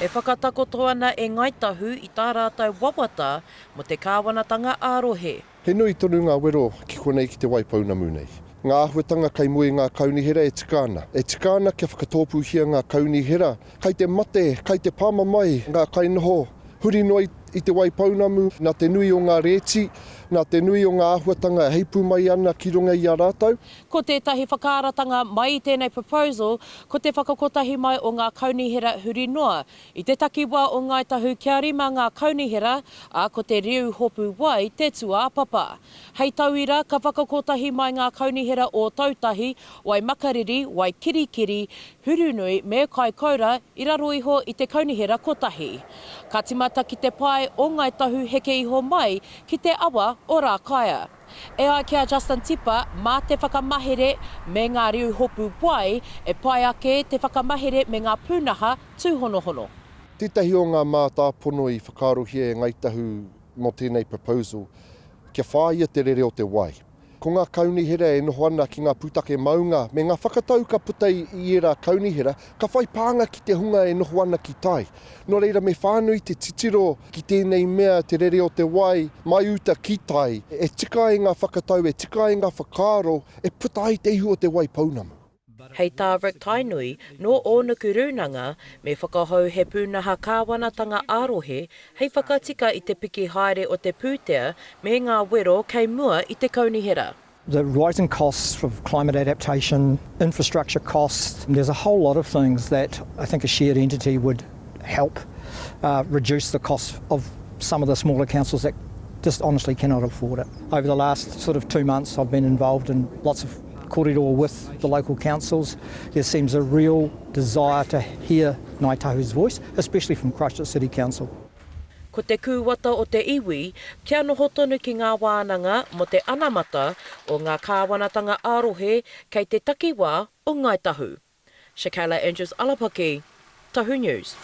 E whakatakoto ana e Ngāi Tahu i tā rātou wawata mō te kāwanatanga ā-rohe. He nui tonu ngā wero ki konei ki Te Waipounamu nei. Ngā āhuatanga kei mua i ngā kaunihera e tika ana. E tika ana kia whakatōpūhia ngā kaunihera. Kai te mate, kai te pāmamae ngā kainoho huri noa i Te Waipounamu nā te nui o ngā rēti, nā te nui o ngā āhuatanga e heipū mai ana ki runga i a rātou. Ko tētahi whakaaratanga mai i tēnei proposal ko te whakakotahi mai o ngā kaunihera huri noa I te takiwā o Ngāi Tahu kia rima ngā kaunihera, ā, ko te riu hopu wai te tūāpapa. Hei tauira, ka whakakotahi mai ngā kaunihera Ōtautahi, Waimakariri, Waikirikiri, Hurunui me Kaikoura i raro iho i te kaunihera kotahi. Ka timata ki te pae o Ngāi Tahu heke iho mai ki te awa o Rākaia. E ai ki a Justin Tipa, mā te whakamahere me ngā riu hopu wai e pai ake te whakamahere me ngā pūnaha tūhonohono. Tētahi o ngā mātāpono i whakaarohia e Ngāi Tahu mō tēnei proposal, kia whāia te rere o te wai. Ko ngā kaunihera e noho ana ki ngā pūtake maunga me ngā whakatau ka puta i ērā kaunihera, ka whai pānga ki te hunga e noho ana ki tai. Nō reira me whānui te titiro ki tēnei mea te rere o te wai mai uta ki tai, e tika ai ngā whakatau, e tika ai ngā whakaaro, e puta ai te ihu o te wai pounamu. Hei tā Rick Tainui, nō Ōnuku Rūnanga, me whakahou he pūnaha kāwanatanga ā-rohe hei whakatika i te piki haere o te pūtea me ngā wero kei mua i te kaunihera. The rising costs of climate adaptation, infrastructure costs, there's a whole lot of things that I think a shared entity would help uh, reduce the cost of some of the smaller councils that just honestly cannot afford it. Over the last sort of two months, I've been involved in lots of kōrero with the local councils. There seems a real desire to hear Ngāi Tahu's voice, especially from Christchurch City Council. Ko te kūwata o te iwi kia noho tonu ki ngā wānanga mō te anamata o ngā kāwanatanga ā-rohe kei te takiwā o Ngāi Tahu. Shakayla Andrews Alapaki, Tahu News.